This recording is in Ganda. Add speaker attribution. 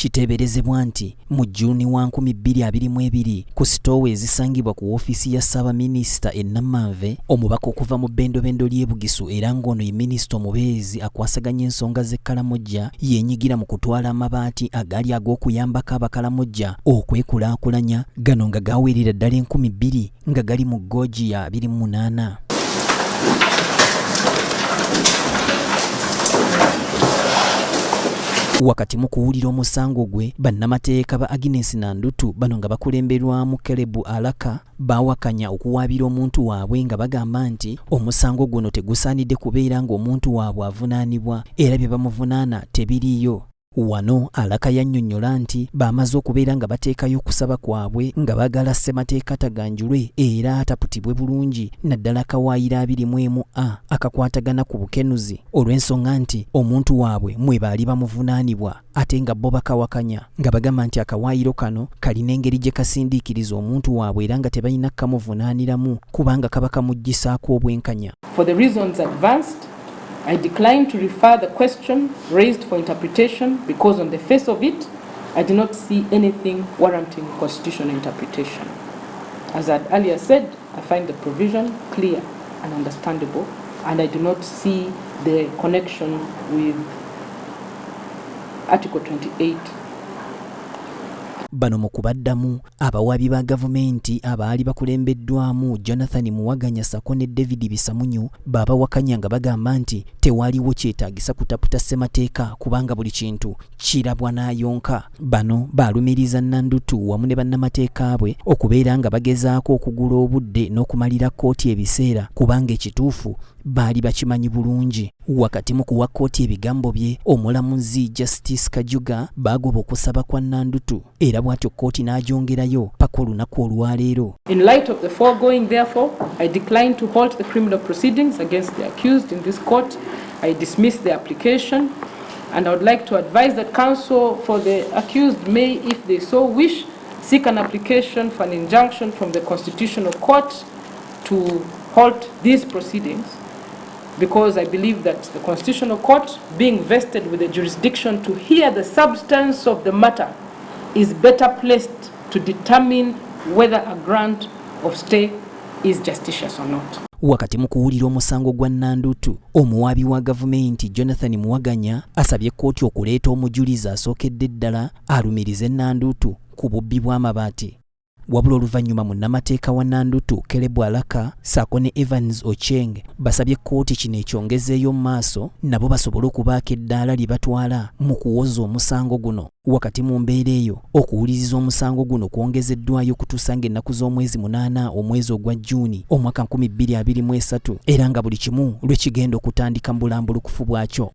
Speaker 1: Kiteeberezebwa nti mu June wa 2022 ku sitoowa ezisangibwa ku woofiisi ya Ssaabaminisita e Namanve, omubaka okuva mu bbendobendo ly'e Bugisu era ng'ono ye minisita omubeezi akwasaganya ensonga z'e Karamoja yeenyigira mu kutwala amabaati agaali ag'okuyambako Abakalamojja okwekulaakulanya, gano nga gawerera ddala 2000 nga gali mu googi ya 28. Wakati mu kuwulira omusango gwe, bannamateeka ba Agnes Nandutu bano nga bakulemberwamu Caleb Alaka baawakanya okuwaabira omuntu waabwe nga bagamba nti omusango guno tegusaanidde kubeera ng'omuntu waabwe avunaanibwa era bye bamuvunaana tebiriiyo. Wano Alaka yannyonnyola nti bamaze okubeera nga bateekayo okusaba kwabwe nga baagala ssemateeka taganjulwe era ataputibwe bulungi naddala akawaayiro 21A akakwatagana ku bukenuzi olw'ensonga nti omuntu waabwe mwe baali bamuvunaanibwa ate nga bo bakawakanya nga bagamba nti akawaayiro kano kalina engeri gye kasindiikiriza omuntu waabwe era nga tebalina kukamuvunaaniramu kubanga kaba kamuggyisaako obwenkanya.
Speaker 2: For the reasons advanced, I decline to refer the question raised for interpretation because on the face of it, I do not see anything warranting constitutional interpretation. As I had earlier said, I find the provision clear and understandable, and I do not see the connection with Article 28.
Speaker 1: Bano mu kubaddamu abawaabi ba gavumenti abaali bakulembeddwamu Jonathan Muwaganya sako ne David Bisamunyu babawakanya nga bagamba nti tewaliwo kyetaagisa kutaputa ssemateeka kubanga buli kintu kirabwa n'ayonka. Bano baalumiriza Nandutu wamu ne bannamateeka bwe okubeera nga bagezaako okugula obudde n'okumalira kkooti ebiseera kubanga ekituufu baali bakimanyi bulungi. Wakati mu kuwa kkooti ebigambo bye, omulamuzi Justice Kajuga baagoba okusaba kwa Nandutu era bw'atyo kkooti n'agyongerayo paka olunaku olwaleero.
Speaker 2: In light of the foregoing, therefore, I decline to halt the criminal proceedings against the accused in this court. I dismiss the application, and I would like to advise that counsel for the accused may, if they so wish, seek an application for an injunction from the Constitutional Court to halt these proceedings, because I believe that the Constitutional Court, being vested with the jurisdiction to hear the substance of the matter, is better placed to determine whether a grant of stay is justicious or not.
Speaker 1: Wakati mu kuwulira omusango gwa Nandutu, omuwaabi wa gavumenti Jonathan Muwaganya asabye kkooti okuleeta omujulizi asookedde ddala alumirize Nandutu ku bubbi bw'amabaati. Wabula oluvannyuma munnamateeka wa Nandutu Caleb Alaka ssaako ne Evans Ocheng basabye kkooti kino ekyongezeeyo mu maaso nabo basobole okubaako eddaala lye batwala mu kuwoza omusango guno. Wakati mu mbeera eyo, okuwuliriza omusango guno kwongezeddwayo okutuusa ng'ennaku z'omwezi 8 omwezi ogwa Jjuuni omwaka 2023 era nga buli kimu lwe kigenda okutandika mu bulambulukufu bwakyo.